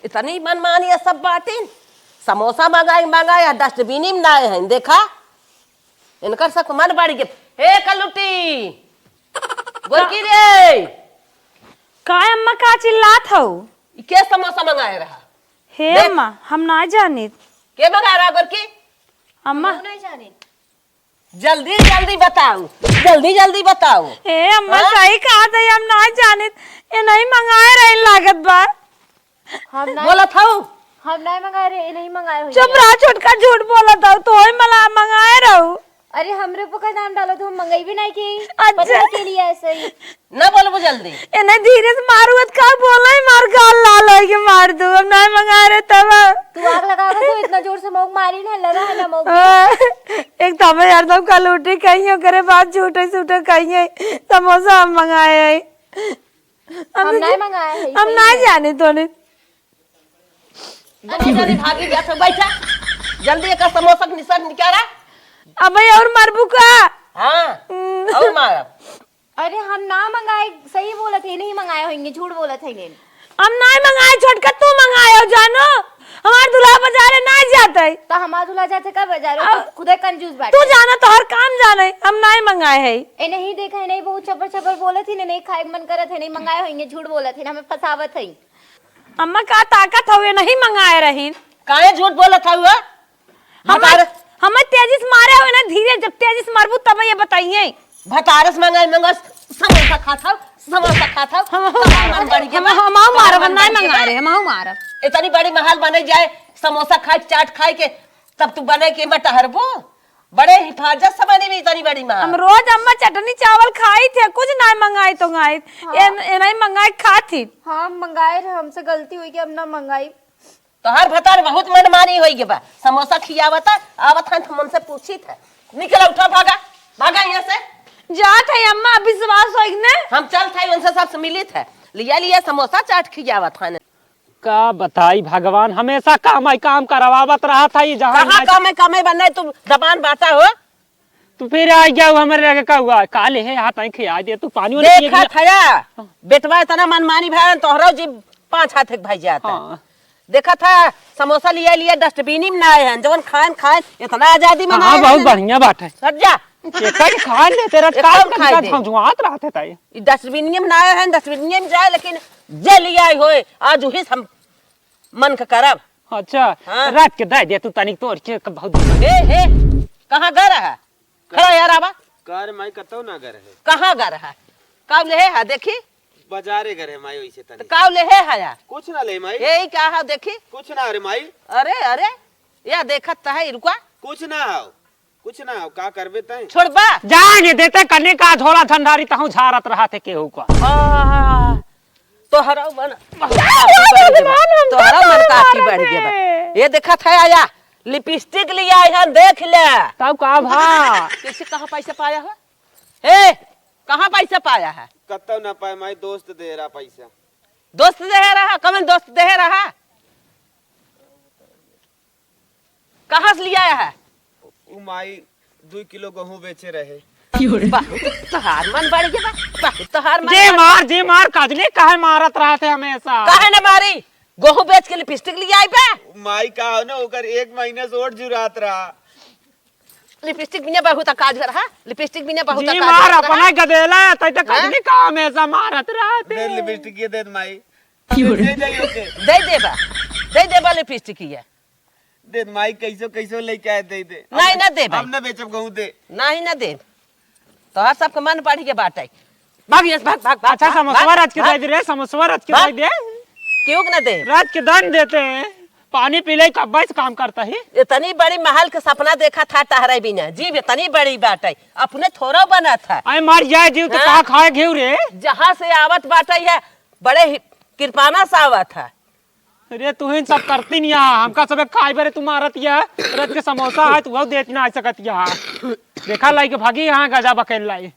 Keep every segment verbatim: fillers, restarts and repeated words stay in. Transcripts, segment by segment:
इतनी मनमानी है सब बाटिन। समोसा मंगाई, मंगाई, आ डस्टबिन में नाय है, देखा? इनकर सब मन बढ़ गए। हे कलुटी, गोरकी रे। का अम्मा, का चिल्लात हऊ? ई के समोसा मंगाए रहा? हे देख। अम्मा, हम ना जानित। के मंगाए रहा गोरकी? अम्मा। हम नहीं जानित। जल्दी जल्दी बताऊ, जल्दी जल्दी बताऊ। ए अम्मा, हाँ? सही कहा था, हम ना जानित। ये नहीं मंगाए रहे लागत बा। हम ना बोलत हऊ। हम ना मंगाए रहे, ये नहीं मंगाए हुई चुप है। रहा छोटका, झूठ बोलत हऊ, तो ही मला मंगाए रहू। अरे हमरे ऊपर का नाम डालो तो हम मंगाई भी नहीं की। अच्छा। पता नहीं के लिए ऐसे ही। ना बोलबो जल्दी। एने धीरे से मारू, अत का बोला है, मार गाल लाल होई के मार दू। हम नहीं मंगाए रहे तब। तू आग लगा के तो इतना जोर से मौक मारी ना, लगा है ना मौक। हाँ, एक तो हमें यार तब कलुटी कहियो करे बात झूठे सूठे कहिए। समोसा हम मंगाए हैं। हम नहीं मंगाए हैं, हम सही नहीं है। जाने तोने। जल्दी जल्दी भागी जा तो बैठा। जल्दी एक समोसा के निशान निकाला। अबे और मारबू का? हाँ, हम्म। और मारब। अरे हम ना मंगाए, सही बोलत है, नहीं मंगाए होंगे, झूठ बोलत है। हम ना मंगाए छोटका, तू मंगाए हो जानो। हमार दूल्हा बाजारे ना जाते। तो हमार दूल्हा जाते का बाजारे? अब तो खुदे कंजूस बाटे। तू जाना तो हर काम जाने, हम ना मंगाए है। ए नहीं देखा है, नहीं बहुत चपर चपर बोलत ही, नहीं खाए के मन करत है, नहीं मंगाए होंगे, झूठ बोलत है, हमें फंसावत है। अम्मा का ताकत हवे, नहीं मंगाए रहीन। काहे झूठ बोलत हवे? हमें, भतार- हमें तेजी से मारे हो ना, धीरे, जब तेजी से मारबू तब ये बताइए। भतारस मंगाई मंगस समोसा खात हव, समोसा खात हव। हम, हम, तब मन बढ़ गया हम, बा। हम, हम तब मारब, मन नहीं बढ़ गया मंगाए बा। रहे, हम, हम मारब। इतनी बड़ी महल बने जाए, समोसा खाए, चाट खाए के, तब तू बने के मटहरबो। बड़े हिफाजत से बनी भी इतनी बड़ी महल। हम रोज अम्मा चटनी चावल खाई थे, कुछ नहीं मंगाई तो खाई। हाँ। ए, ए नहीं मंगाई खात ही। हाँ, मंगाए रहे, हमसे गलती हुई कि हम ना मंगाई। तोहार भतार बहुत मनमानी होई गे बा। समोसा खियावता, आवत हन त हमसे पूछी था। निकल उठा, भागा, भागा यहाँ से। जात है अम्मा, विश्वास होई ने। हम चल था, उनसे सबसे मिली था। लिया, लिया समोसा चाट खियावत हन। का बताई भगवान, हमेशा काम आई काम करवावत रहा था ये जहाँ कहाँ यहाँ। काम है, काम है बने, तू जबान बाटा हो। तू फिर आ गया, वो हमरे लगे का हुआ? का ले है हाथ आई खिया दे, तू पानी वानी पिए देखा गया। था या, हाँ। बेटवा इतना मनमानी भैन, तोहरो जी पाँच हाथ एक भाई जाता। हाँ। देखा था, समोसा लिया, लिया, डस्टबिन में ना आए हैं, जवन खाएन, खाएन, इतना आजादी में हाँ, आए बहुत हैं। बढ़िया बात है। हट जा। एका के खाए ले, तेरा एकदम काम खाए का दे। झुआत रहते ताई। ई डस्टबिन में ना आए हैं, डस्टबिन में जाए, लेकिन जे लिया आए होए, आज उही से हम मन का करब। अच्छा, हाँ। रख के दे दे तू तनिक तोड़ के, क-, बहुत हे, हे, कहाँ गा रहा? खड़ा यार, आवा। का रे माई, कतौ ना गा रहे। कहाँ गा रहा? काव ले है, देखी? बाजारे गा रहे माई, वैसे तो तनी। काव ले है, हया? कुछ ना ले माई। ए, ई का है, देखी? कुछ ना रे माई। अरे, अरे, या देखत त है, रुका। कुछ ना हो, कुछ ना हो, का करबे तैं? छोड़बा? जाने देते, कने का झोला झंडारी तहूँ झारत रहा थे केहू का। आ, तोहरा मन, तोहरा मन काफी बढ़ गया बा। ये देखा था आया, लिपस्टिक लिया है, देख ले। तब का भा? कैसे, कहाँ पैसा पाया है? ए, कहाँ पैसा पाया है? कतौ ना पाए माई, दोस्त दे रहा पैसा। दोस्त दे रहा? कमन दोस्त दे रहा? कहाँ से लिया है? उ माई दुई किलो गेहूं बेचे रहे। बहुत तोहार मन बढ़ गया बा, बहुत तोहार मन जे बढ़ मार, जे मार, कजली काहे मारत रहत है हमेशा? काहे न मारी? गेहूं बेच के लिपस्टिक लिया आई बे? माई का हो ना, ओकर एक महीना से ओट जुरात रहा। लिपस्टिक बिना बहुत काज रहा, लिपस्टिक बिना बहुत जी काज मार, रहा। अपना गदेला, तै तो हाँ? कजली का हमेशा मारत रहत दे है। लिपस्टिक ये दे माई। दे दे ओके। दे देबा, दे देबा लिपस्टिक ये। दे माई, कैसो कैसो लेके आए, दे दे। नहीं, हम ना देबे। हम ना बेचब, कहूँ दे। नहीं, ना देब। तोहार सबके मन बढ़ के बाटे। भाग यहाँ से, भाग, भाग, भाग, अच्छा, भाग, समोसवा भाग, रच के भाग। दे दे रे, समोसवा रच के भाग। दे दे। क्यों के ना दे? रच के दन देते हैं। पानी पी ले, कब्बे से काम करता ही। इतनी बड़ी महल के सपना देखा था टहरे बिना। जीव इतनी बड़ी बाटे, अपने थोड़ा बना था। अरे मर जाए जीव तो हाँ? कहाँ खाए घेऊ रे? जहाँ से आवत बाटे है, बड़े ही कृपाना से आवत है। अरे तू ही सब करती नहीं है, हमका सबे खाए बरे तू मारत है, रच के समोसा है, तू देत ना आ सकत है। देखा लाई के भागी यहाँ गजा बकेल लाई।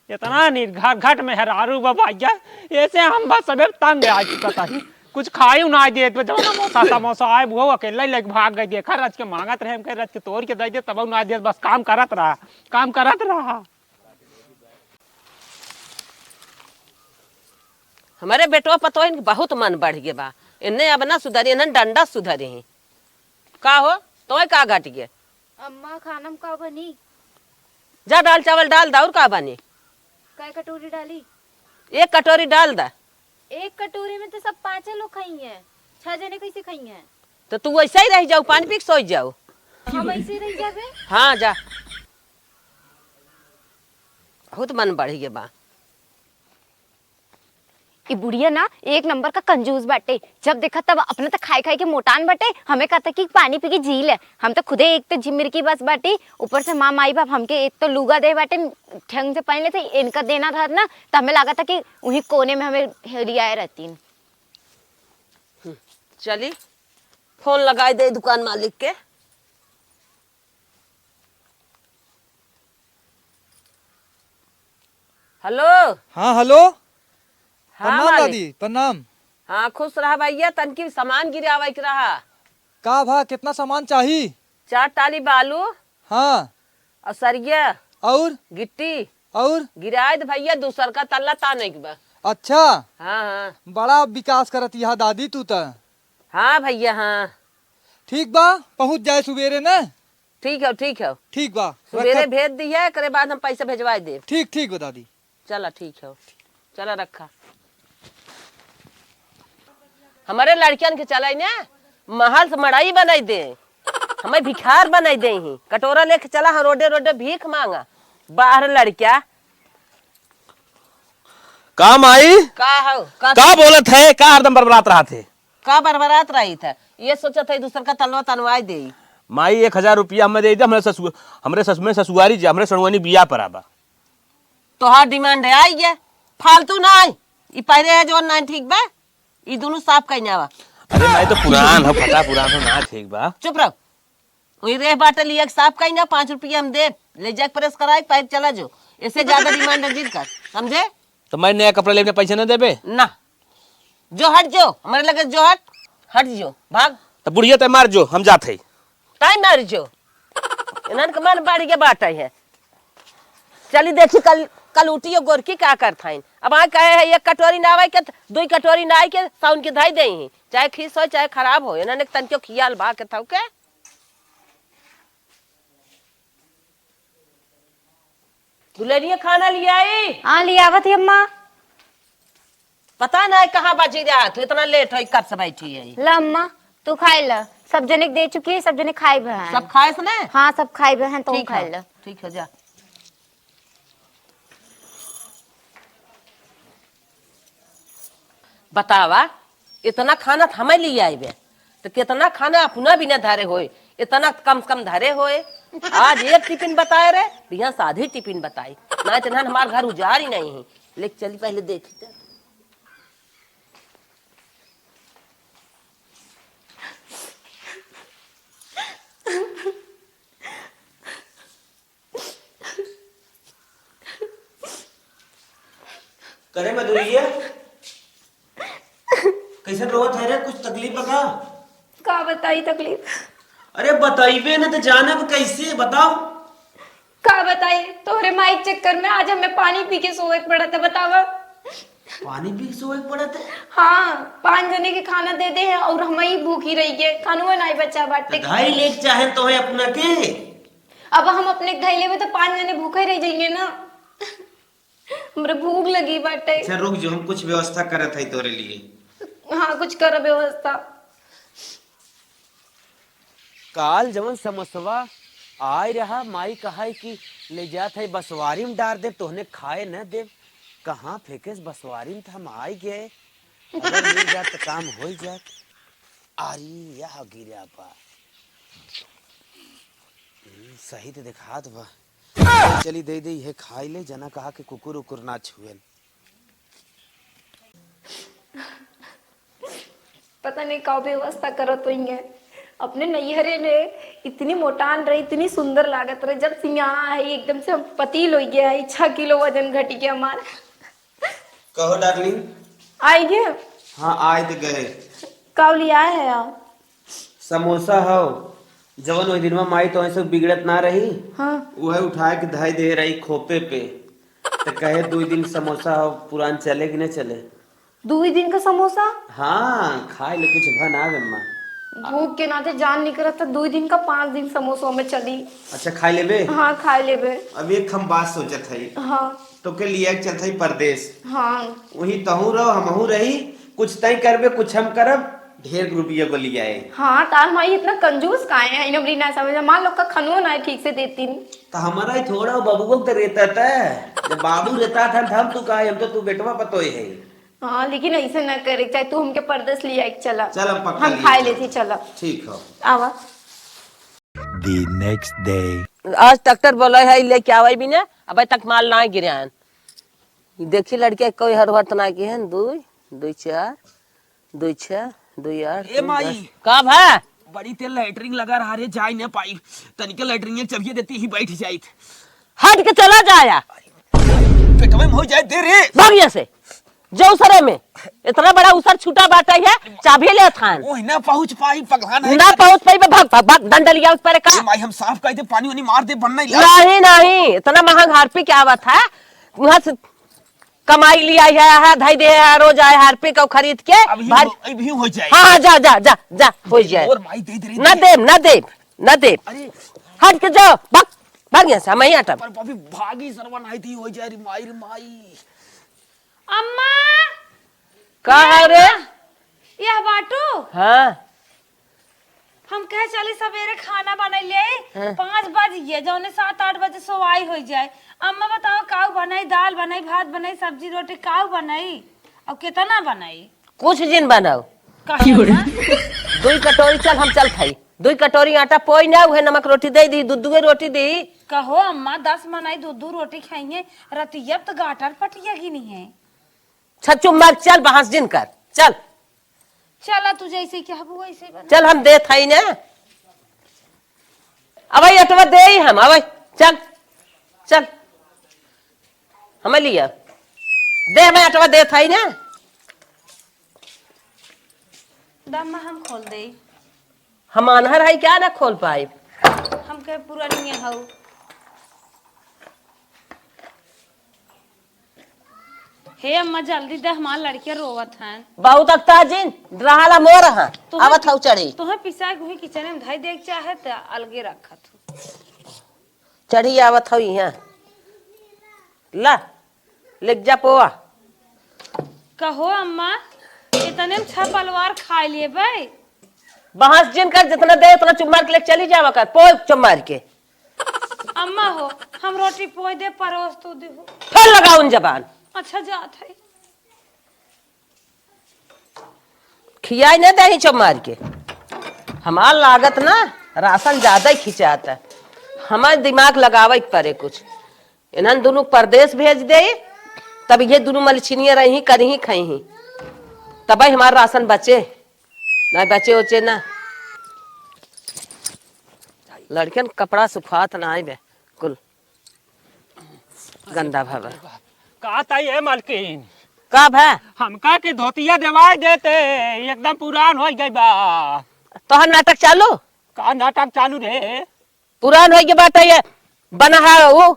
इतना निर्घर घट मेहरारू बा भैया, ऐसे हम बस सबे तंग आ चुका था। कुछ खाई ना देत बा, जब समोसा, समोसा आए, वो अकेला ही लेके भाग गई। देखा रच के मांगत रहे, हम कहे रच के तोड़ के दे दे, तब ना देत, बस काम करत रहा, काम करत रहा। हमरे बेटवा पतोहिन के बहुत मन बढ़ गए बा। इन्हें अब ना सुधरी, इन्हें डंडा सुधरी ही। का हो, तोय का घट गए? अम्मा, खाना में का बनी? जा, दाल चावल डाल दा, और का बनी? कै कटोरी डाली? एक कटोरी डाल दा। एक कटोरी में तो सब पाँचे लोग खाई हैं, छह जने कैसे खाई हैं? तो तू वैसे ही रह जाओ, पानी पी के सोई जाओ। हम ऐसे ही रह जाबे? हाँ, जा। बहुत मन बढ़ गया बा। ई बुढ़िया ना एक नंबर का कंजूस बाटे, जब देखा तब अपने तो खाए खाए के मोटान बाटे, हमें कहता कि पानी पी के जी ले। हम तो खुदे एक तो झिमिर की बस बाटी, ऊपर से माँ माई बाप हमके एक तो लुगा दे बाटे, ढंग से पहन लेते, इनका देना रहत ना तो हमें लागत कि वहीं कोने में हमें हेरियाए रहतीन। हम्म, चली फोन लगाई दे दुकान मालिक के। हेलो। हाँ, हेलो। हाँ, प्रणाम मालिक। दादी, प्रणाम। हाँ, खुश रहा भैया, तनकी सामान गिरावे के रहा। का भा, कितना सामान चाही? चार टाली बालू। हाँ। और सरिया। और? गिट्टी। और? गिराए दे भैया, दूसर का तल्ला ताने के बा। अच्छा। हाँ, हाँ। बड़ा विकास करत यहाँ दादी तू त। हाँ भैया, हाँ। ठीक बा, पहुँच जाए सुबेरे न। ठीक है, ठीक है। ठीक बा, सुबेरे रखत। भेज दिया, एकरे बाद हम पैसा भेजवाए देब। ठीक, ठीक बा दादी। चला, ठीक है, चला रखा। हमारे लड़कियन के चला ने महल से मड़ई बनाई दे, हमें भिखार बनाई दे ही। कटोरा लेके चला, हम रोडे रोडे भीख मांगा, बाहर लड़किया। का माई? का हो? का का बोलत है? का हरदम बरबरात रहत है? का बरबरात रही था? ये सोचत है दूसर का तलवा तनवाई दे। माई, एक हजार रुपया हमें दे दे, हमरे ससुर, हमरे ससुर में ससुआरी जा, हमरे सड़ुआनी बियाह पर आबा। तोहार डिमांड है, आई है, फालतू ना आई। ई पहले है जो ना ठीक बा, ई दोनों साफ कहीं आवा। अरे माई, तो पुरान हो, फटा पुरान हो, ना ठीक बा। चुप रहो। वही रेह बाटे लिया के साफ कहीं ना, पाँच रुपया हम दे, ले जाके प्रेस कराए, पाइप चला जो। इससे ज्यादा डिमांड जिद कर, समझे? तो मैं नया कपड़ा लेने पैसे न देबे? ना, जो हट जो, हमारे लगे जो हट, हट जो, भाग। तो बुढ़िया ते मार जो, हम जात है। ताई मार जो, इन्हन के मन बाढ़ के बाटे है। चली देखी कल, कल उठी गोरकी का करत हईन। अब आ कहे है एक कटोरी ना आवे के, दुई कटोरी ना आई के साउन के धई दे ही, चाहे खीस हो चाहे खराब हो, इन्हन के तनिको खियाल बा के थाउ के। दुलरिया खाना ले आई? हाँ, ले आवत ही अम्मा। पता नहीं कहाँ बाजी रहा, तू इतना लेट हो, कब से बैठी है? ला अम्मा, तू खाए ला, सब जने के दे चुकी है, सब जने खाए भी हैं। सब खाए से ने? हाँ, सब खाए भी हैं, तू ठीक खाए है, ला। ठीक है, जा। बतावा, इतना खाना त हमें लिए आइबे, तो कितना खाना अपना भी ना धरे होए, इतना कम से कम धरे होए। आज एक टिफिन बताए रे, बिहान से आधी टिफिन बताई, ना तो हमार घर उजाड़ ही नहीं है। लेके चली पहले देखी तो। करे मधुरिया, कैसन रोवत है रे? कुछ तकलीफ बा का? का बताई तकलीफ? अरे बताइबे न त जानब कैसे, बताओ। का बताई, तोहरे माई के चक्कर में आज हमें पानी पी के सोवे के पड़त है, बतावा। पानी पी के सोवे के पड़त है? हाँ, पाँच जने के खाना दे दे हैं और हम ही भूखी रही गए, खानुआ नहीं बचा बाटे। त धाई लेके चाहे तो है अपना के। अब हम अपने के धई लेबे तो पाँच जने भूखे रह जाएंगे ना। हमरे भूख लगी बाटे। अच्छा रुक जो, हम कुछ व्यवस्था करत है तोरे लिए। हाँ, कुछ कर व्यवस्था। काल जवन समोसवा आय रहा, माई कहा है कि ले जात है बसवारी में डार देब, तोहने खाए न देब। कहाँ फेंकेस बसवारी में, त हम आय गए। अगर मिल जात त काम होई जात। अरे यह गिरा बा। हम्म, सही त दिखात बा। चली दे दे, इहे खाई ले, जना कहा कि कुकुर उकुर ना छुएन। पता नहीं का व्यवस्था करत होइंगे। अपने नैहरे में इतनी मोटान रही, इतनी सुंदर लागत रहे, जब से यहाँ आई एकदम से हम पतील हो गया है, छह किलो वजन घट गया हमारा। कहो डार्लिंग। आई गए? हाँ, आए तो गए। का लिया है आप? समोसा हो, जवन वही दिनवा माई तो ऐसे बिगड़त ना रही, हाँ। वह उठा के धई दे रही खोपे पे, तो कहे दो दिन समोसा हो, पुरान चले कि नहीं चले? दुई दिन का समोसा? हाँ, खाए ले कुछ भा ना बे अम्मा। भूख के नाते जान निकरत था, दुई दिन का पाँच दिन समोसा में चली। अच्छा, खाए लेबे? हाँ, खाए लेबे। अब एक हम बात सोचत हई। हाँ। तो के लिए चलत हई परदेस। हाँ। वहीं तहूँ रहो, हमहूँ रही, कुछ तय करबे, कुछ हम करब, ढेर रुपया को लियाए। हाँ, तार माई इतना कंजूस काहे है, इन्हें बड़ी ना समझ, मान लो का खनुओ ना ठीक से देती। तो हमारा ही थोड़ा बबुओ के तो रहता था, जब बाबू रहता था, हम तू काहे, हम तो तू बेटवा पतोय है। हाँ, लेकिन ऐसे ना करे, चाहे तू हमके परदेस लियाए के चला। चल, हम पक्का हम लिए खाए चल। लेती, चला। ठीक हो। आवा। The next day। आज ट्रैक्टर बोला है, लेके आवे भी ना, अबे तक माल ना गिरे हैं। देखी लड़के कोई हर हर तना के हैं, दुई, दुई चार, दुई छः, दुई आठ, ए दुई माई। दस। का भा? बड़ी तेल लैटरिन लगा रहा रे, जाए ना पाई। तनिके लैटरिन एक चबिये देती ही बैठ जाइत। हट के चला जाया। पेटवे में हो जाए दे रे। भाग यहाँ से। जो उसरे में। इतना बड़ा उसर छूटा बाटा है, चाबी ले थान। ओह, ना पहुँच पाई, पगलान है ना का? पहुँच पाई, भाग, भाग, भाग, डंडा लिया उस पर का। ए माई, हम साफ कह दे, पानी वानी मार दे, बन नहीं ला। नहीं, नहीं, इतना महंग हारपी क्या बात है? वहाँ से कमाई लिया है, है, धई दे है, रोज आए हारपी को खरीद के अभी भर हो, अभी हो जाए। हाँ, हाँ, जा, जा, जा, जा, हो जाए। और माई दे दे रे, ना दे। देब, ना देब, ना देब। अरे। हट के जाओ, भाग, भाग यहाँ से, हम यहीं अटब। पर अभी भागी सरवन आई थी, हो जाए रे माई, रे माई। अम्मा! का ए है रे? अम्मा, यह बाटू? हाँ। हम कहे चली सवेरे खाना बनाई ले, हाँ। पाँच बज गए, जौने सात आठ बजे सोवाई हो जाए। अम्मा बताओ, काऊ बनाई, दाल बनाई, भात बनाई, सब्जी रोटी काऊ बनाई, और कितना बनाई? कुछ जिन बनाओ। काहे अम्मा? दुई कटोरी चल, हम चल खाई। दुई कटोरी आटा पोई ना, उहे नमक रोटी दे दी, दू दुए रोटी दी। कहो अम्मा, दस मनाई दू दू रोटी खाइए, रतिया तो गाटर पटिया गिनी है। छच्चू मर चल, बहस जिन कर, चल। चला, तू जैसे कहबू वैसे बना। चल, हम देत हई ना। अबे अटवा दे ही हम, अबे चल, चल। हमें लिया। दे, हमें अटवा देत हई ना। दम्मा हम खोल दे। हम आन्हर हई क्या ना खोल पाई? हमके पुरनिया हऊ। हे अम्मा, जल्दी दे, हमार लड़के रोवत हैं। बहुत अकता जिन, रहाला मोर हाँ, तोहे आवत हऊ चढ़ी। तोहे पिसाए गुही किचन में धई देख चाहे त अलगे रखत हूँ। चढ़ी आवत हऊ यहाँ। ला, लेके जा पोआ। कहो अम्मा, इतने में छह पलवार खाए लिए बे। बहस जिन कर, जितना दे उतना चुप मार के लेके चली जावा कर, पोए चुप मार के। अम्मा हो, हम रोटी पोई दे, परोस तू दे हो। फिर लगाउन जबान। अच्छा, जात है। खियाई न देही चुप मार के। हमार लागत ना, राशन ज्यादा ही खिंचाता। हमार दिमाग लगावे के परे कुछ। इन्हन दुनू परदेस भेज दे, तब ये दुनू मलछिनिया रही, करही, खइही, तब हमार राशन बचे। ना बचे उचे ना। लड़कन कपड़ा सुखात ना आइबे, कुल गंदा भवा। का ताई है मालकिन? का भा? हमका के धोतिया देवाई देते, एकदम पुरान हो गई बा। तोहर नाटक चालू? का नाटक चालू रे? पुरान होइ के बाटे ये, बनहा उ,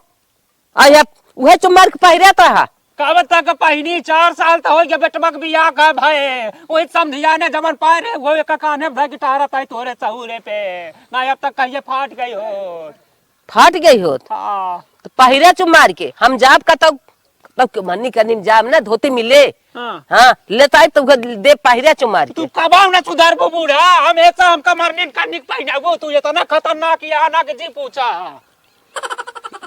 आ ये उहे चुम्मर के पहिरे त हा। कब तक पहिनी? चार साल त होइ गए बेटवा के बियाह का भए, वही समधिया ने जवन पाए रहे, वो एक काने भर गिटार ताई तोरे सहुरे पे, ना अब तक कहिए फाट गई हो। फाट गई होत? हाँ। त पहिरे चुम्मर के, हम जाब कतौ तब के मन्नी करनी में जाम ना, धोती मिले। हाँ। हाँ, लेता है तो उहे दे पहिरा चुमार तू के। कबाऊ ना सुधारबो बूढ़ा, हम ऐसा हमका मरनी का निक पहिनाबो, तू इतना खतरनाक या ना के जी पूछा।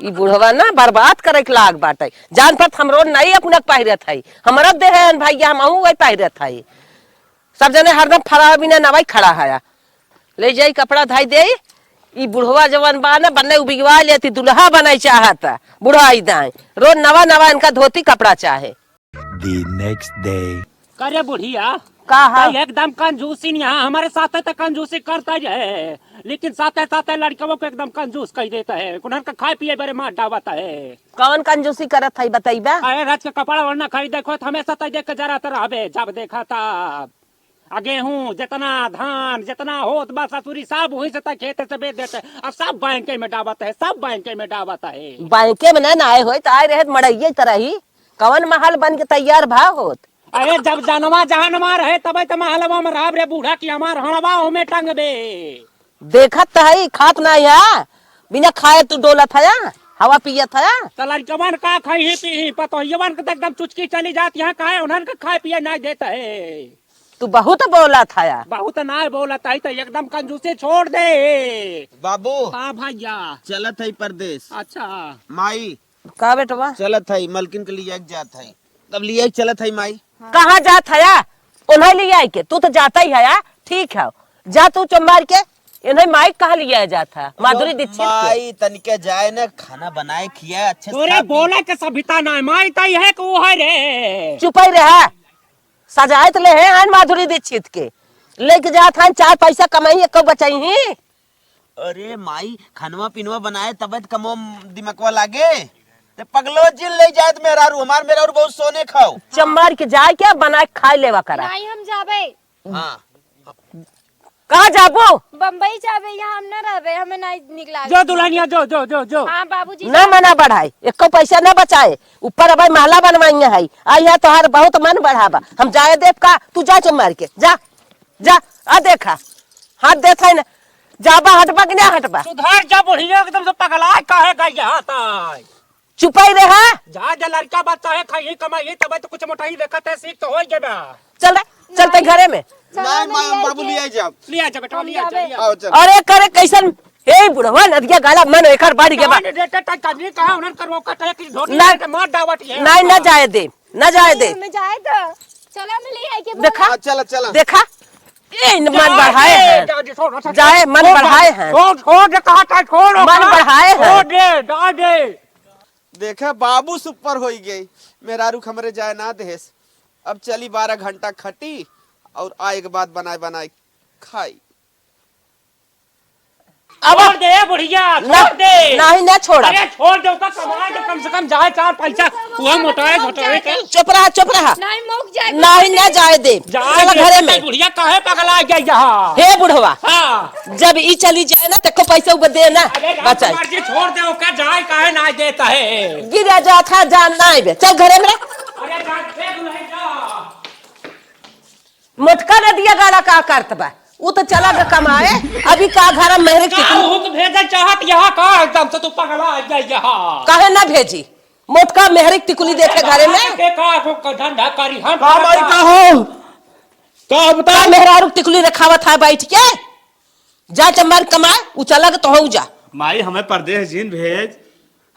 ई बुढ़वा ना बर्बाद करे के लाग बाटे। जान पर हमरो नहीं अपना पहिरत है। हमरा देह है भैया, हम अहू वही पहिरत है। सब जने हरदम फरार बिना नवाई खड़ा हया। ले जाई कपड़ा धाई देई। ई बुढ़वा जवन बा न, बन्ने उबिगवा लेती, दुल्हा बनाई चाहता। बुढ़ाई दाई। रोज नवा नवा इनका धोती कपड़ा चाहे। The next day। करे बुढ़िया, का हा? तै एकदम कंजूसी नहीं है, हमारे साथ तो कंजूसी करता ही है, लेकिन साथे साथे लड़कवो को एकदम कंजूस कह देता है, उन्हन का खाए पिए बरे मार डावत है। कौन कंजूसी करत है, बतैबा? अरे राज के कपड़ा ओढ़ना खरीदे खोत हमेशा तै देख के जरा रहबे, जब देखा तब। आ गेहूं, जितना धान, जितना होत बा ससुरी, सब वहीं से तक खेते से बेच देते। अब सब बैंके में डाबत है, सब बैंके में डाबत है। बैंके में ना, ना आए होई, त आए रहे त मड़इये त रही। कवन महल बन के तैयार भा होत? अरे, जब जनवा जहनवा रहे, तबे त महलवा में रहब रे बूढ़ा, कि हमार हणवा ओमे टंगबे। देखत त हई, खात नाहीं है, बिना खाए तू डोलत हया, हवा पियत हया। त लड़कवन का खाई पी, पतोहियवन के त एकदम चुचकी चली जात, यहाँ काहे उन्हन के खाए पिए नाहीं देत है। तू बहुत बोलत हया। बहुत नाहीं बोलत है, त एकदम कंजूसी छोड़ दे। बाबू। हाँ भैया। चलत है परदेस। अच्छा। माई। का बेटवा? चलत है, मलकिन के लिया के जात है। तब लिया के चलत है माई। कहाँ जात हया? उन्हें लिया के, तू तो जाता ही हया, ठीक है, जा तू चुम्मार के। इन्हें माई कहाँ लिया जात है? माधुरी दीक्षित के। माई तनिके जाए न, खाना बनाए खियाए अच्छे से तोरे खा पी। बोले के सभ्यता ना है, माई तई है कि वो है रे? चुप ही रहा, सजाए तो ले है आन माधुरी दीक्षित के, लेके जात है चार पैसा कमाई, एको बचाई ही। अरे माई, खनवा पिनवा बनाए तबे त कमो दिमकवा लागे। ते पगलो जिन ले जाए त मेहरारू, हमार मेहरारू बहुत सोने खाओ। चम्मार के जाए के बनाए खाए लेवा करा। नहीं, हम जाबे। हाँ। कहाँ जाबो? बम्बई जाबे, यहाँ हम ना रहबे, हमें नहीं निक लागे। जो दुल्हनिया, जो, जो, जो, जो। हाँ, बाबूजी ना जाबे। मना बढ़ाए, एको पैसा ना बचाए, ऊपर अब महला बनवाइया है, आ यहाँ तोहार बहुत मन बढ़ाबा, हम जाए देब का? तू जा चम्मार के, जा। जा, आ देखा, हाथ देत है ना, जाबा हटबा कि ना हटबा? सुधार जा बुढ़िया, एकदम से पगलाए काहे गई यहाँ ताई? चुपाई रहा। जा, जा लड़का बच्चा है, खाई कमाई, तब तो कुछ मोटाई देखत है, सीख तो हो गया बा। चल रे, चलते घरे में। चलो, नहीं, हम माँ, ले बाबू आइए। ले आई जाब। ले आ जा बेटा, हम ले आ जा, जाबे। ले आ जा। आओ, चल। अरे करे कैसन, हे बुढ़वा नदिया गाला मन एकर बढ़ गया बा। कान देते तक कजरी कहा, उन्हन कर रोकत है कि धोती ना, लेके मार डावत है। नहीं, ना जाए दे। ना जाए दे। हमें जाए तो। चला, हमें ले आए के देखा? बोला। हाँ, चला, चला। देखा? ए, इन मन बढ़ाए हैं। जाए, मन बढ़ाए हैं। छोड़, छोड़ दे, कहा था, छोड़, मन बढ़ाए हैं। छोड़ दे, जा दे। देखा, बाबू सुपर होई गई। मेहरारू हमरे जाए ना देस। अब चली बारह घंटा खटी और आए के बाद बनाए, बनाए खाई। अब छोड़ दे, बुढ़िया, ना, छोड़ दे। नहीं, ना छोड़ा। अरे, छोड़ दे, ओका कमाए के कम से कम जाए चार पैसा, वह मोटाए घटाए के। चुप रहा, चुप रहा। नहीं, मौक जाए, नहीं, मौक ना जाए। जाए दे। जाए चला दे, घरे में। बुढ़िया काहे पगला गई यहाँ? हे बुढ़वा, हाँ। जब ई चली जाए ना, तेको पैसा उबे दे ना, अरे, राम बचाई। कुमार जी, छोड़ दे, ओका जाए काहे ना देता है? गिरा जात है, जान ना आइबे। चल घरे में रह। अरे, जा, फेंक नहीं जा। मोटका नदिया गाला का करत बा? उ तो चला गए कमाए, अभी का घर में मेहरे का कितनी हुक भेजे चाहत यहाँ का? एकदम से तू पगला आ गया यहाँ। काहे ना भेजी? मोटका मेहरे टिकुली देखे घरे में। के का को धंधा करी हम का माई का हो? का बता? का मेहरारू टिकुली रखावत है बैठ के? जा चमार कमाए, उ चला गए तो हो जा। माई हमें परदेस जिन भेज।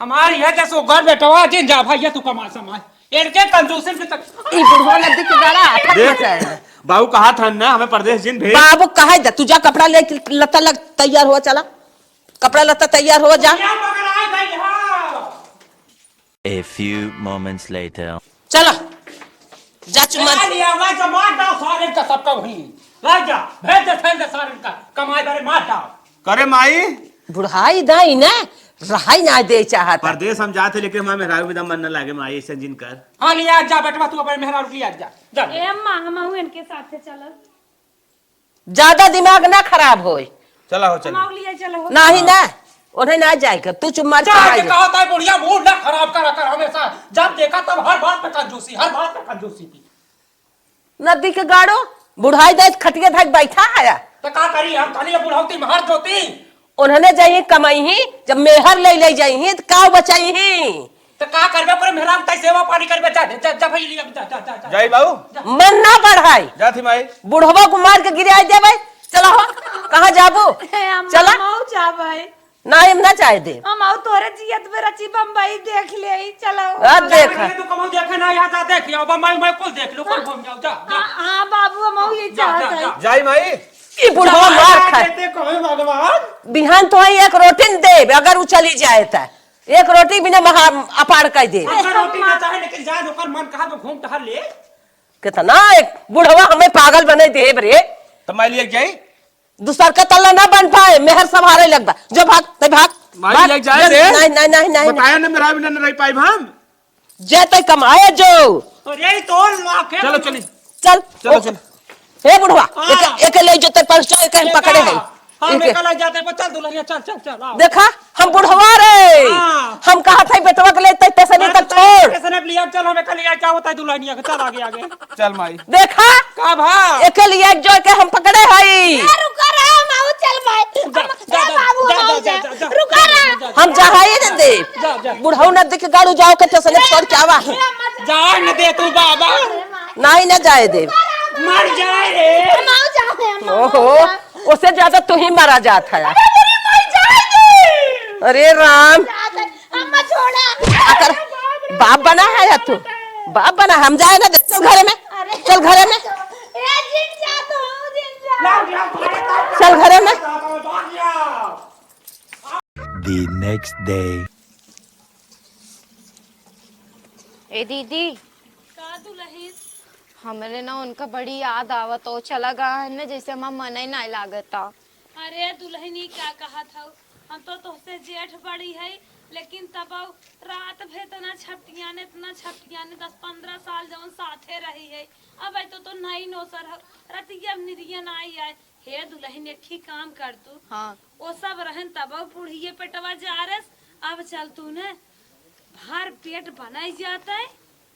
हमार यह जस ओकर बेटवा जिन जा भैया तू कमा समाए। इनके कंजूसन के तक ई बुढ़वा नदी के गाला आफत देख, मचाए है। बाबू कहा था ना, हमें परदेस जिन भेज। बाबू कहा जा, तू जा कपड़ा ले लत्ता लग तैयार हो, चला। कपड़ा लत्ता तैयार हो जा। क्या पकड़ाए भाई, हाँ। A few moments later. चला। जा चुम्मा। चला लिया, मैं जमा डाल सारे का सबका वहीं। ला जा, भेज दे, भेज दे सारे का। कमाए बारे मार डाल। करे माई? बुढ़ाई दाई ना, रहाई ना दे चाहत। परदेस हम जाते, लेकिन हमारे मेहरारू में दम मन न लागे माई, ऐसे जिन कर। हाँ, लिया जा बेटवा, तू अपने मेहरारू लिया जा, जा। ए अम्मा, हम आहू इनके साथे चलब। ज्यादा दिमाग ना खराब होए। चला हो, चला। हम आहू लिया चलो हो। नहीं ना, उन्हें ना जाए कर, तू चुम्मा जा चला के जा। कहा था बुढ़िया, मूड ना खराब करा कर हमेशा। जब देखा तब हर बात पे कंजूसी, हर बात पे कंजूसी की। नदी के गाड़ो, बुढ़ाई दे खटिया धक बैठा है। तो का करी, हम तनी बुढ़ौती में हर जोती। उन्होंने जाइए कमाई ही, जब मेहर ले ले जाई ही, तो का बचाई ही? तो का करबे, ओकरे मेहरारू ताई सेवा पानी करबे, जा, जा, जा भाई, लिया, जा, जा, जा, जा। जाई बाबू। जा। मन ना बढ़ाई। जा थी माई। बुढ़वा को मार के गिराई देबे। चला हो, कहाँ जाबू? हे, हम चला। हम जाबे। ना, हम ना जाए दे। हम आऊ तोरे जियत में रची बम्बई देख ले, चलो। आ, देख। तू कमऊ देखे ना, यहाँ जा देख, यहाँ बम्बई में कुल देख लो, कुल घूम जाओ, जा, जा। हाँ, हाँ, बाबू, हम आऊ ये जा, चाहत जा, है। जा। जाई माई। ई बुढ़वा मार खाए। देते कहे भगवान। बिहान तो ही एक रोटी न देब, अगर उ चली जाए त। एक रोटी बिना महा-, अपार कर दे। ओकर रोटी ना चाहे, लेकिन जाए, ओकर मन कहा तो घूम टहल ले। कितना एक बुढ़वा हमें पागल बने देब रे। तो मैं लिए जाई? दूसर का तल्ला ना बन पाए, मेहर संभारे लगबा। जो भाग, तै भाग, माई भाग। ले जाए जो, दे। नहीं, नहीं, नहीं, नहीं, बताया नहीं। ना, मेहरारू बिना न रह पाइब हम। जे तै कमाए जो। अरे, तो लाखे चलो, चली। चल। चलो, ओ, चलो। हे बुढ़वा, हाँ। एक, एक ले जो तेरे पास, एक हम पकड़े हैं। हाँ, ठीक है। मैं कल आ जाते हैं, चल दुल्हनिया, चल, चल, चल, आओ। देखा, हम बुढ़वा रे। हाँ। हम कहा था बेटवा के लेते स्टेशन तक छोड़। स्टेशन पे लिया, चल, हमें कल लिया, क्या होता है दुल्हनिया के, चल आगे, आगे। चल माई। देखा, का भा? एके लिया जो के हम पकड़े हई। ए, रुका रहा, माऊ, चल भाई। जा, हम, जा, ए, जा, बाबू, जा, हम जा, जा, जा, जा, जा। रुका रहा। जा, जा, हम जा। जाए न देब। जा, जा। बुढ़ऊ न देख गाड़ू जाओ के स्टेशन छोड़ के आवा। जाए न दे तू बाबा। नहीं न जाए देब। मर जाए रे। हम आओ जाए, हम आओ ओहो। जाए। ओसे ज्यादा तू ही मारा जात है। अरे मेरी माई जाएगी। अरे राम। जात है। अम्मा छोड़ा। अगर बाप बना है या तू? बाप बना, हम जाए ना दे, चल घरे में। अरे। चल घरे में। ए, जिन जा तू, जिन जा। चल घरे में। The next day. ए दीदी, का दुलहिन? हमरे ना उनका बड़ी याद आवत हो, चला गया है ना, जैसे हमार मन ही नहीं लागता। अरे दुलहिन, ई का कहत हऊ? हम तो तोहसे जेठ बड़ी है, लेकिन तब रात भर इतना छपटियाने, इतना छपटियाने, दस पन्द्रह साल जौन साथे रही है, अब आई तो, तो नई नोसर हो, रतिया में निरियन आई आए। हे दुलहिन, एक ही काम कर तू। हाँ। वो सब रहन तब बुढ़िए पेटवा जारस, अब चल तू न भर पेट बनाई जाता है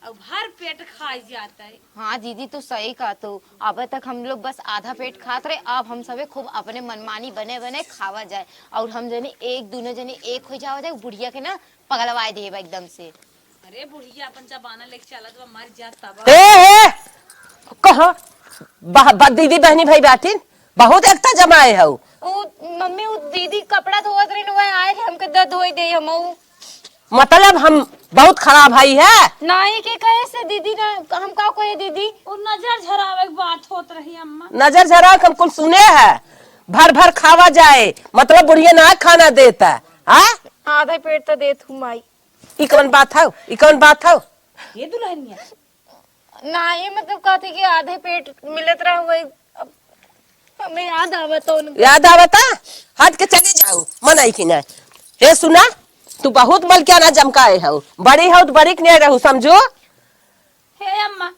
और भर पेट खाई जाता है। हाँ दीदी, तू सही कहा तू। अब तक हम लोग बस आधा पेट खात रहे, अब हम सबे खूब अपने मनमानी बने बने खावा जाए और हम जने एक दोनों जने एक हो जावा जाए, बुढ़िया के ना पगलवाए देबा एकदम से। अरे बुढ़िया अपन जमाना लेके चलत बा, मर जा तब। ए, ए, कहा? बह-, ब-, दीदी बहनी भाई बाटिन, बहुत एकता जमाए हऊ। उ, मम्मी, उ दीदी कपड़ा धोवत रही, वह आए थे, हमके द धोई दे, हम उ। मतलब हम बहुत खराब हई है? नहीं, के कहे से दीदी ना, हम का कहे दीदी? उ नजर झरावे के बात होत रही अम्मा। नजर झरावे के हम कुल सुने है, भर भर खावा जाए, मतलब बुढ़िया ना खाना देता, हाँ? आधा पेट तो देत हूँ माई। ई कौन बात हौ? ई कौन बात हौ? ये दुल्हनिया। नाही, मतलब, कहते कि आधे पेट मिलत रहा, वही अब हमें याद आवत हो उनका। याद आवता? हट के चली जाऊ, मनई की ना। हे सुना, तू बहुत मलकियाना जमकाए हौ। बड़ी हौ त बड़ी के नहीं रहू, समझू? हे अम्मा,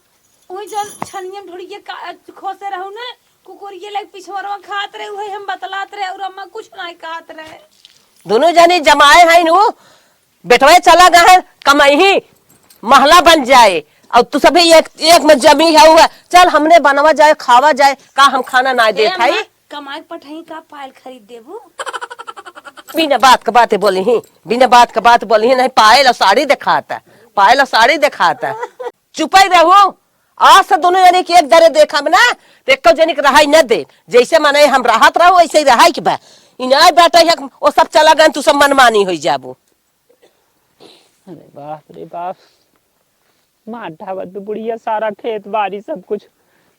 उही जौन छनिया में ढुड़िए का-, खोसे रहू ना, कुकुरिये लाग पिछवरवा खात रहे, उहे हम बतलात रहे, और अम्मा कुछ नाहीं कहत रहे। दुनू जनी जमाए हईन उ, बेटवा चला गए हैं, कमाई ही महला बन जाए, और तू सभी एक, एक में जमी है हुआ, चल हमने बनवा जाए, खावा जाए, का हम खाना ना ए देत हई? अम्मा, कमाई पठाई का पायल खरीद देबू? बिना बात के बातें बोली ही, बिना बात के बात बोली ही, नहीं पायल और साड़ी दिखाता, पायल और साड़ी दिखाता। चुपै रहू। आज से दुनू जनी के एक दरे देखब ना, त एक्को जनी के रहाई न देब। जैसे मनई हम रहत रहू, वैसे ही रहाई के बा। इनाय बाटे है, ओ सब चला गन, तू सब मनमानी होई जाबू। अरे बाप रे बाप। मार ढावत बा बुढ़िया, सारा खेत बारी सब कुछ,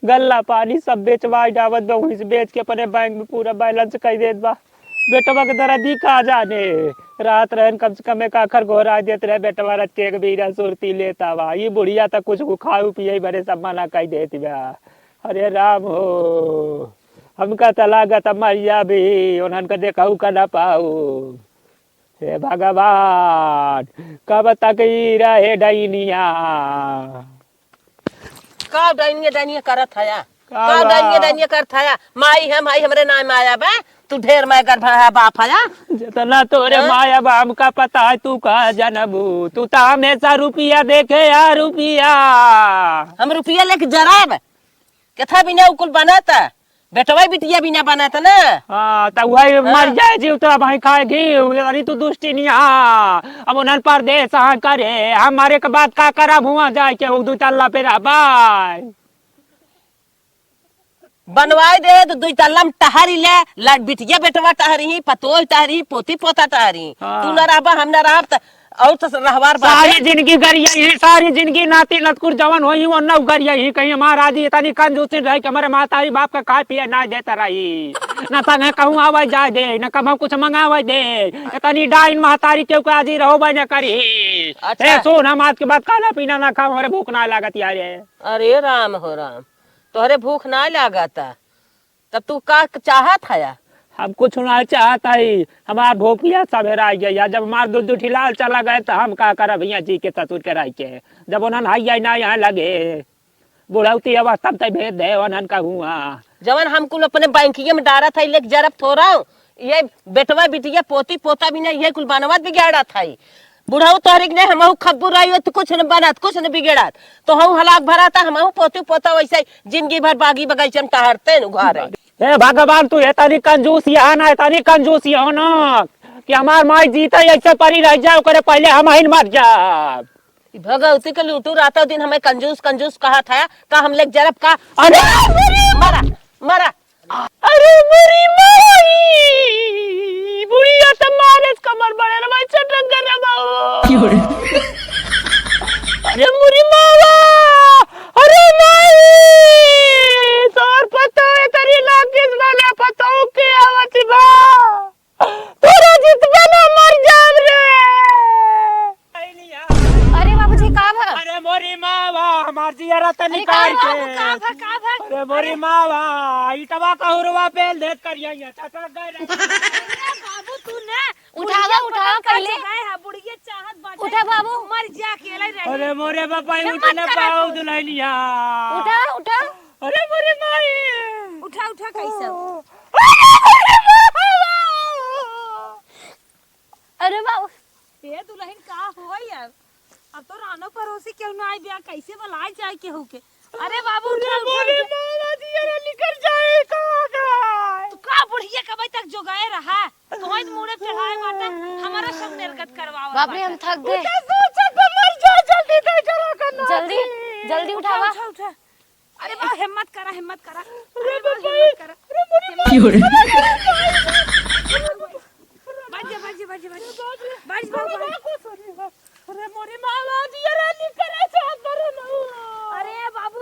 गल्ला पानी सब बेचवाई डावत बा, वहीं से बेच के अपने बैंक में पूरा बैलेंस कर देत बा। बेटवा के दर्द ही का जाने, रात रहन कम से कम एक आखर गोहराइ देत रहे, बेटवा रच के एक बीरा सुरती लेत आवा। ई बुढ़िया त कुछ खाए पिए बरे सब मना कइ देत बा। अरे राम हो, हमका त लागत मर जाबी, उन्हन का देखहु का ना पाऊ। हे भगवान, कब तक ई रहे डैनिया? का डैनिया, डैनिया करत हया? का का बा? डैनिया, डैनिया करत हया? माई है, माई हमरे नाम माया बा। तू ढेर माय गर्भ है, बाप हया। जितना तोरे हाँ? माया बा, हमका पता है, तू का जनबू? तू तो हमेशा रुपया देखे यार, रुपया। हम रुपया लेके जराब? केथा बिना उ कुल बनत? बेटवा बिटिया बिना बनत ना। हाँ, त वही हाँ। मर जाए जीव तो अब वहीं खाए घी, अरे तू दुष्टिनिया। अब उन्हन परदेस हाँ करे, हमारे के बात का करब हुआ जाए के, उ दू तल्ला पे रहबाय। बनवाई दे, तो दुई तल्ला में टहरी ले, लड़-, बिटिया बेटवा टहरी, पतोह टहरी, पोती पोता टहरी। हाँ। तू न रहबा, हम न रहब, त और तो रहवार बाटे। सारी जिंदगी गरिया ही, सारी जिंदगी नाती नतकुर जवन होई, वो नौ गरिया ही। कहीं हमार आजी इतनी कंजूसी रही कि हमारे माता ही बाप का खाए पिए ना देता रही, न संगे कहूँ आवे जाए दे, न कभू कुछ मंगावे दे। इतनी डाइन महतारी केहू के आजी रहो भाई न करी। अच्छा। ए, सुन, हम आज के बाद खाना पीना ना खाओ, हमारे भूख ना लागत यार। अरे राम हो राम, तोहरे भूख ना लागता, तब तू का चाहत हया? हम कुछ ना चाहत हई, हमार भूख पियास सब हेराइ गया। जब हमार दू दू ठिलाल चला गए, त हम का करब हियाँ जी के ससुर के रह के, जब उन्हन हइया ना यहाँ लगे। बुढ़ौती अवस्था में तै भेज दे, ओनन का हुआ। जवन हम कुल अपने बैंकिया में डारत है, लेके जरब थोड़ा। ये बेटवा बिटिया पोती पोता भी नहीं, ये कुल बनवत बिगाड़त है। बुढ़ऊ तोहरी के नहीं, हमहू खब्बू रही हो तो कुछ न बनत, कुछ न बिगड़त। तो हम हलाक भरा था, हमहू पोती पोता वैसे ही जिंदगी भर बागी बगीचा में टहरते न उघारे। हे भगवान, तू एतनी कंजूस यहाँ ना, एतनी कंजूस यहाँ ना, कि हमार माई जीते ऐसे परी रह जाए, ओकरे पहले हम ही मर जाब। ई भगवती के लूटू रातों दिन हमें कंजूस, कंजूस कहा था, का हम लेके जरब का? अरे! मरा, मरा। अरे मोरी माई, बुढ़िया त मारे कमर बड़े रे भाई, चटक कर रे बाबू। क्यों रे? अरे मोरी मावा, अरे माई, तोर पतो है तेरी लागिस वाला पतो के आवत बा। तोरा जितबे ना मर जाब रे। अरे बाबूजी, का भा? अरे मोरी मावा, हमार जियरा त अरे निकाल का के। बाबू, का भा, का भा? अरे मोरी मावा, ईटवा का हुरवा पेल देत करिया, ये चटक गए रे। अरे बाबू, तू ना उठावा, बुढ़िया उठावा पटक पहले। चुका है, बुढ़िया चाहत बाटे। उठा बाबू। मर जा, अकेले रही। अरे मोरे बापा, हिम्मत उठ ना करा पाओ तू। दुल्हनिया। उठा, उठा। अरे मोरे माई। उठा, उठा, कैसे? अरे बाबू। ए दुल्हन, का होई अब? अब तो रानो पड़ोसी केहू ना आई बिया, कैसे बुलाए जाए केहू के? अरे बाबू, उठा, उठा, बोले उठा। मामा जी, अरे निकल जाए, कहाँ जाए? तू का बुढ़िया कब तक जोगाए रहा? तोहई मुड़े चढ़ाए बाटे, हमारा सब निर्गत करवावा बाप रे, बाटे। हम थक गए। उठा, सोचा तो मर जा, जल्दी दे चला करना। जल्दी, जल्दी उठा, उठावा। उठा, उठा। अरे बाबा, हिम्मत करा, हिम्मत करा। अरे अरे बाबा, बाबा, हिम्मत करा। अरे मोरे हिम्मत बाबा। करा। बाजी, बाजी, बाजी, बाजी। बाजी, बाबू, बाजी। अरे मोरे मामा जी, अरे निकले से अंदर ना। अरे बाबू,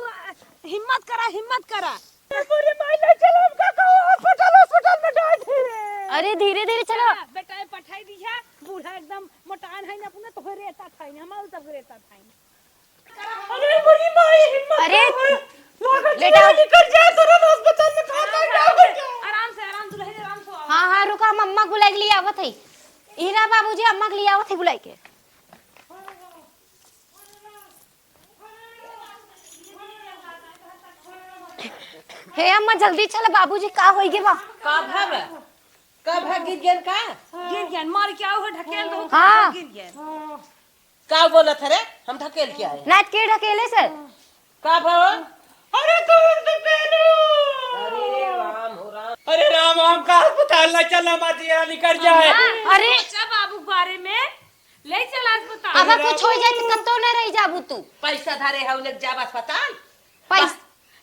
हिम्मत करा, हिम्मत करा। अरे मोरे माई, ले चलो हमका कहूँ hospital, hospital में डाल दे रे। अरे धीरे धीरे चलो। बेटा, पठाई दिया, बूढ़ा एकदम मोटान है ना, अपना तो रेता था ही ना, हमारे सब रेता था ही ना। अरे मोरी माई, हिम्मत अरे, ना होए। लागत बेटा। है निकल जाए, तुरंत अस्पताल में कहाँ कहाँ डाल दे। आराम से, आराम से, आराम से। हाँ, हाँ, रुका, हम अम्मा को बुलाए के लिए आवत है। हीरा बाबूजी, अम्मा के लिए आवत है बुलाए के। हे अम्मा, जल्दी चल, बाबूजी का होई गे बा? का भा बा? का भा, गिर गयन का? गिर गयन, मार के आओ, ढकेल दो, हाँ। गिर गयन। का बोलत है रे? हम ढकेल के आए। नाच के ढकेले से? का भा? अरे तू ढकेलू। अरे राम हो राम। अरे राम, हम का अस्पताल ना चला, मार दिया, निकल जाए। अरे सोचा बाबू के बारे में, ले चल अस्पताल। अब कुछ हो जाए तो कब तो न रह जाबू तू। पैसा धरे है, ले जाब अस्पताल। पैस- बस।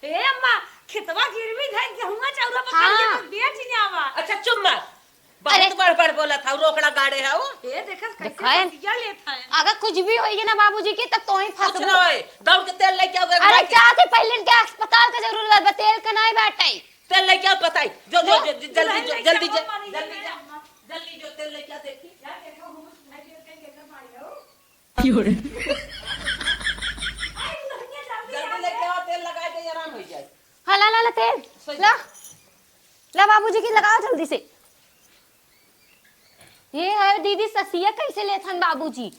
ए अम्मा, खेतवा गिरवी धर गेहुआ चौरा पर हाँ। करिए तो बेच जावा। अच्छा चुप मार। बहुत अरे। बड़ बड़ बोलत हऊ, रोकड़ा गाड़े हऊ। ए देखस कैसे देखा है। बतिया लेत है। अगर कुछ भी होइगे ना बाबूजी के, तब तोही कुछ फंसबू। ना होए, दौड़ के तेल लेके आओ, अरे जाके। जाते पहले इनके अस्पताल का जरूरत बा, तेल का नहीं बाटे। तेल लेके आओ, बताई। जो, जो, ले, जो, जो, जल्दी, जो, जल्दी, जो, जल्दी, जो, जल्दी जो, तेल लेके आओ, देखी। क्यों रे? जल्दी लेके आओ, तेल लगा दे, आराम हो जाए। हाँ, ला, ला, ला, तेल। सही। ला। ला, बाबूजी की लगाओ जल्दी से। ये है दीदी, ससिया कैसे लेथन बाबूजी।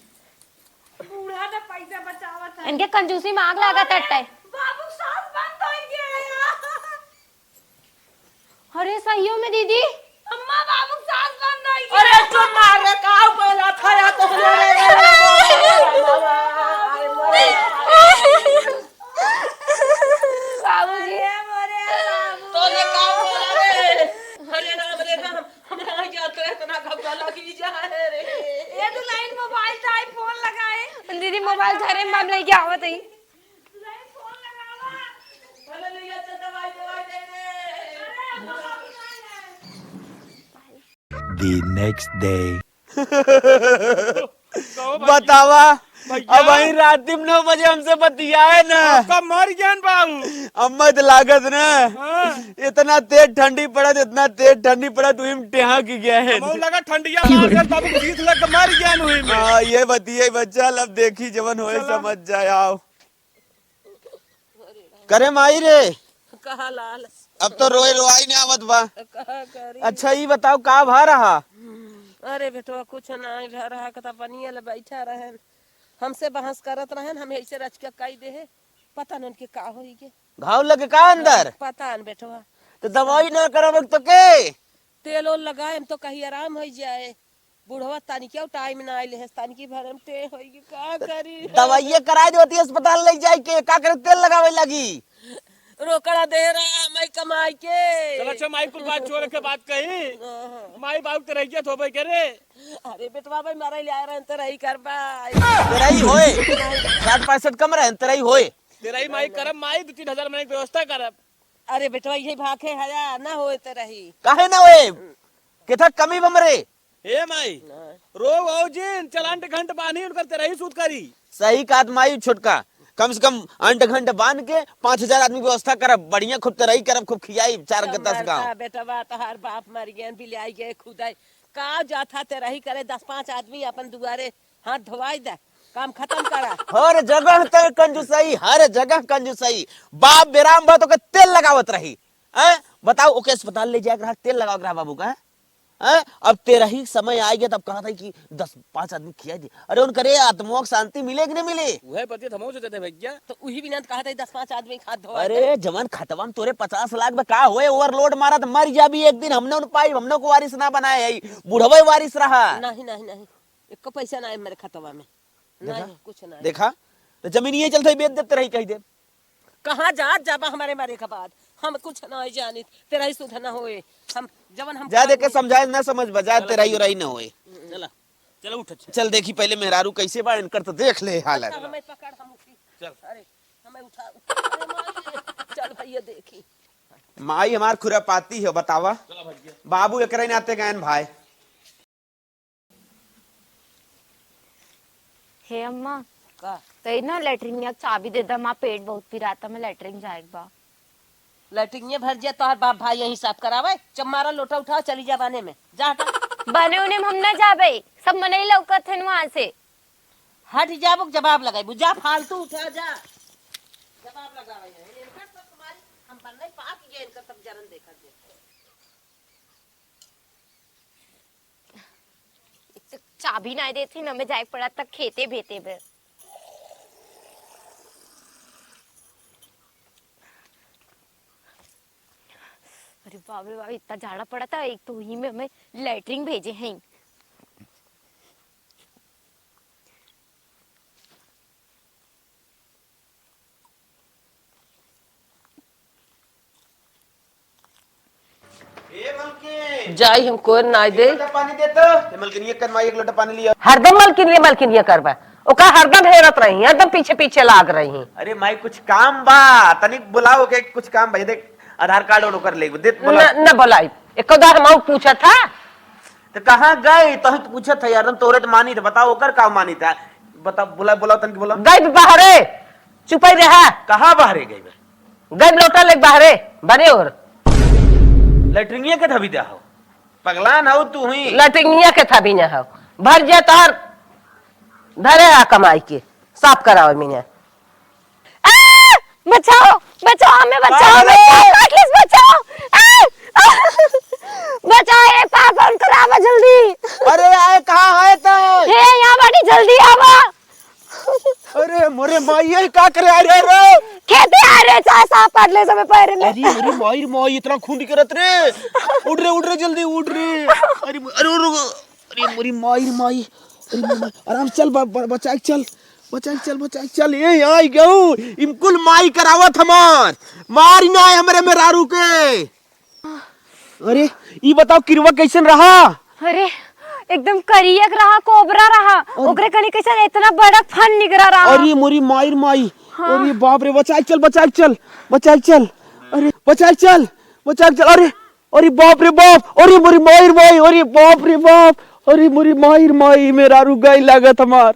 बूढ़ा ना पैसा बचावत है। इनके कंजूसी में आग लागत अरे, अट्टे। बाबू सास बंद हो गया है। अरे सहियो में दीदी। अम्मा, बाबू सास बंद हो गया। अरे चुप मार रे, का बोला था या तो। बाबूजी। अरे मोरे बाबू। तोने का बोला रे? अरे राम रे राम, हमरा यहाँ तो इतना घबरा लगी जा है रे। ये तो लाइन मोबाइल था, फोन लगाए। दीदी मोबाइल धरे, हम लेके आवत हई। लाइन फोन लगावा। अरे ले जा, चल दवाई, दवाई दे रे। अरे बाबू। The next day. बतावा, भैया। अब वही रात में नौ बजे हमसे बतियाए ना। आपका मर गया बाबू। अम्मा तो लागत ना। हाँ। इतना तेज ठंडी पड़त, इतना तेज ठंडी पड़त, वही में टेहा की गया है। हमहू लगा ठंडिया मार कर बाबू जीत लग के मर गया वही में। हाँ, ये बतिये बच्चा, अब देखी जवन होए चला। समझ जाए, आओ। करे माई रे। कहा लाल। अब तो रोए रोआई नहीं आवत बा। कहा करी। अच्छा, ई बताओ, का भा रहा? अरे बेटवा, कुछ नहीं भा रहा, कता पनिया ले बैठा रहन, हमसे बहस करत रहन, हम ऐसे रच के कई दे है। पता न उनके का होई गे। घाव लगे का अंदर? पता न बेटवा। तो दवाई ना करावे तो के? तेल ओल लगाए, हम तो कहीं आराम हो जाए। बुढ़वा तनी क्यों टाइम ना आइले है, तनी की भर हम टे होई गे, का करी? दवाइये कराए देती अस्पताल ले जाए के, का करे तेल लगावे लगी? रोकड़ा दे रहा मैं कमाई के। चल अच्छा माई, कुल बात छोड़ के बात कही। हाँ, हाँ। माई बाबू तेरे इज्जत होबे करे। अरे बेटवा भाई, मारे ले आए रहे, तेरा ही करबा। तेरा ही होए। साठ पैंसठ कम रहे, तेरा ही होए। तेरा ही माई करब, माई दो तीन हजार महीने की व्यवस्था करब। अरे बेटवा, यही भाखे हया, ना होए तेरा ही। काहे ना होए? केथा कमी बमरे? हे माई, ना। रोव आओ जिन, चल अंट घंट बान्ही उनकर तेरा ही सूत करी। सही कहत माई छोटका, कम से कम अंट घंट बांध के पाँच हजार आदमी के व्यवस्था करब, बढ़िया खूब तेरा ही करब, खूब खियाई चार गद्दा से गाँव। मरता बेटवा, तोहार बाप मर गए, बिलाई गए, खुदाई। का जाथा तेरा ही करे, दस पाँच आदमी अपन दुआरे हाथ धोवाई दे, काम खतम करा। हर जगह ते कंजूसई, हर जगह कंजूसई। बाप बेराम बा तो के तेल लगावत रही। हैं? बताओ, ओके अस्पताल ले जाए के रहा, तेल लगावे के रहा बाबू का, हैं? अब तेरा ही समय आ गया, तब कहा था कि दस पाँच आदमी खिया दे। अरे, उनका रे आत्मा को शांति मिले कि नहीं मिले? वह बतिया तो हमहू सोचत है भैया। तो उही बिना तो कहा था, दस पाँच आदमी के हाथ धोवा दे। अरे, जवन खतवा में तोरे पचास लाख में का होए, overload मारा तो मर जा भी एक दिन, हमने उन पाई, हमने को वारिस ना बनाए है, बुढ़वे वारिस रहा। नहीं, नहीं, नहीं, एको पैसा ना है मेरे खतवा में। देखा? नहीं, कुछ नहीं। देखा? तो जमीन ये चलते बेच देते रही, कही दे। कहाँ जात जाबा हमारे मरे के बाद? हम कुछ नहीं जानित, तेरा ही सुध न होए। हम, जवन हम जा काम देके नहीं समझाए, ना समझ बा, जा चला तेरा ही चला। उराई न होए। चला, चला उठ, अच्छा। चल देखी पहले मेहरारू कैसे बा, इनकर तो देख ले हालत। अच्छा, हमें पकड़, हम उठी। चल। अरे, हमें उठा। अरे माई, चल भैया देखी। माई हमार खुरापाती है, बतावा। चला भैया। बाबू एकरे नाते गयन भाई। हे अम्मा, का? तई ना लैट्रिनिया के चाबी दे दा, माँ पेट बहुत पिराता, मैं लैट्रिन जाए के बा। लैट्रिनिया भर जा, तोहर बाप भाई यहीं साफ करावे। चम्मारा लोटा उठाओ, चली जा बाने में, जा हटा। बने उने में हम ना जाबे, सब मनई लौकत हन वहाँ से। हट जाबो, जवाब लगाइबू, जा फालतू उठा जा। जवाब लगावे है, इनकर सब तुम्हारी, हम बनने पाक गए, इनकर सब जरन देखा दे। एक तो चाबी नाहीं देत ही, न मैं जाए पड़ा तक खेते भेते बे। अरे बाप रे बाप, इतना जाड़ा पड़ा था, एक तो ही में हमें लैट्रिन भेजे हैं। ए मलकिन, जाई हम कोई ना दे। एक लोटा पानी दे तो। ए मलकिन, ये कर माई, एक लोटा पानी लिया। हरदम मलकिन ये, मलकिन ये करबा। ओका हरदम हेरत रही, हरदम पीछे पीछे लाग रही। अरे माई, कुछ काम बा, तनिक बुलाओ के कुछ काम भाई, देख आधार कार्ड और ओकर ले दे, बुला। न, न बुलाई। एको दार हम पूछा था। तो कहाँ गई? तो ही तो पूछत है यार, हम तोरे तो मानी थे, बताओ ओकर का मानी था? बता, बुला, बुलाओ तनिक बुला। गई बाहरे, चुपाई रहा। कहाँ बाहरे गई बे? गई लोटा लेके बाहरे, बने और। लैट्रिनिया के थबी दे हो, पगलान हो तू ही। लैट्रिनिया के थबी ना हो, भर जा तोहर धरे आ कमाई के, साफ करावे मीना। आ! बचाओ, बचाओ, हमें बचाओ, बाप रे! हमें सांप काट लेस, बचाओ। आ! आ! बचाओ, ए पापा, उनको लावा जल्दी। अरे, आए, कहाँ है तो? हे, यहाँ बाटी, जल्दी आवा। अरे, मोरे माई, ये का करे आ रहे रे? खेते आ रहे, सा-, सांप काट लेस हमें पैर में। अरे, मोरे माई रे माई, इतना खून निकरत रे। उठ रे, उठ रे, जल्दी उठ रे। अरे, अरे, अरे, अरे, मोरी माई रे माई। अरे, मोरी माई। आराम से चल, ब-, ब-, बचाए के चल। बचाए के चल, बचाए के चल। ए, आई गऊ। इमकुल माई करावत हमार। मारी ना आए हमरे मेहरारू के। अरे, ई बताओ, किरवा कैसन रहा? अरे, एकदम करियक रहा, कोबरा रहा। अरे। ओकरे कनी कैसन इतना बड़ा फन निकरा रहा। अरे, मोरी माई रे माई। हाँ। अरे, बाप रे, बचाए के चल, बचाए के चल, बचाए के चल। अरे, बचाए के चल, बचाए के चल। अरे, अरे बाप रे बाप, अरे मोरी माई रे माई, अरे बाप रे बाप, अरे मोरी माई रे माई, मेहरारू गाय लागत हमार।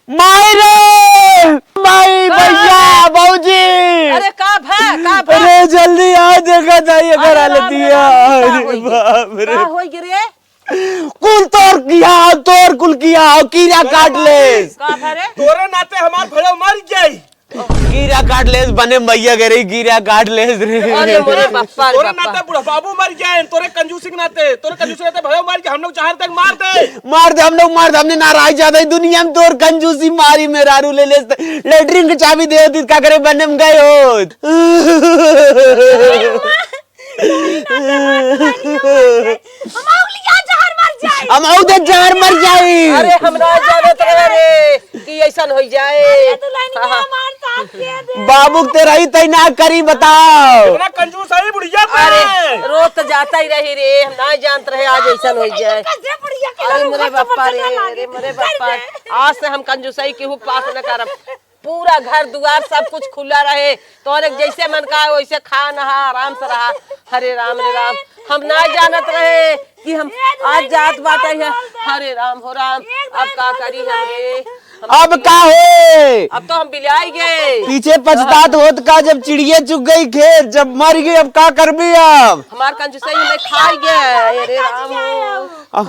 माई रे, माई, का भैया, भौजी। अरे का भा, का भा? अरे जल्दी आ, देखा जाई अगर अरे राम रे हालतिया। राम, का अरे होई गे? बाप रे। का होई गे रे? कुल तोर किया, तोर कुल किया, कीड़ा काट ले। का भा रे? तोरे नाते हमार भैया मर जाई। कीरा काट लेस, बने भैया के रही, कीरा काट लेस रे। अरे मोरे बापा रे तोरे बापा। नाते बुढ़ा बाबू मर गए, तोरे कंजूसी के नाते, तोरे कंजूसी के नाते भैया मर गए, हम लोग चाहत हैं मार दे। मार दे, हम लोग मार दे, हमने नाराज ज्यादा ही दुनिया में तोर कंजूसी मारी मेहरारू ले लेस, लेटरिन की चाबी दे दी, का करे बने में गए हो। हम आउ लिया जहर मर जाई। हम आउ दे जहर मर जाई। अरे हम ना जानत रहे रे कि ऐसन होइ जाए। अरे दुल्हनिया हाँ, हाँ। हमार साथ दे दे। बाबू के ते रही तई ना करी बताओ। इतना कंजूस है बुढ़िया पे। अरे रोत जाता ही रही रे, हम ना जानत रहे आज ऐसन होइ जाए। कैसे बुढ़िया के अरे लड़ू मोरे घर से बापा रे, बच्चा अरे मांगे। मोरे बापा। आज से हम कंजूसई केहू पास न करब। पूरा घर दुआर सब कुछ खुला रहे, तोहरे जैसे मन का वैसे खा नहा आराम से रहा। हरे राम रे राम, हम ना जानत रहे कि हम आज जात बाटे है। हरे राम हो राम, अब का करी हम रे? हम अब का होए? अब तो हम बिलाई गए। पीछे पछतात होत का, जब चिड़िया चुग गई खेत, जब मर गई, अब का करबी अब? हमार कंजूसई हमें खाई गए। अरे राम हो।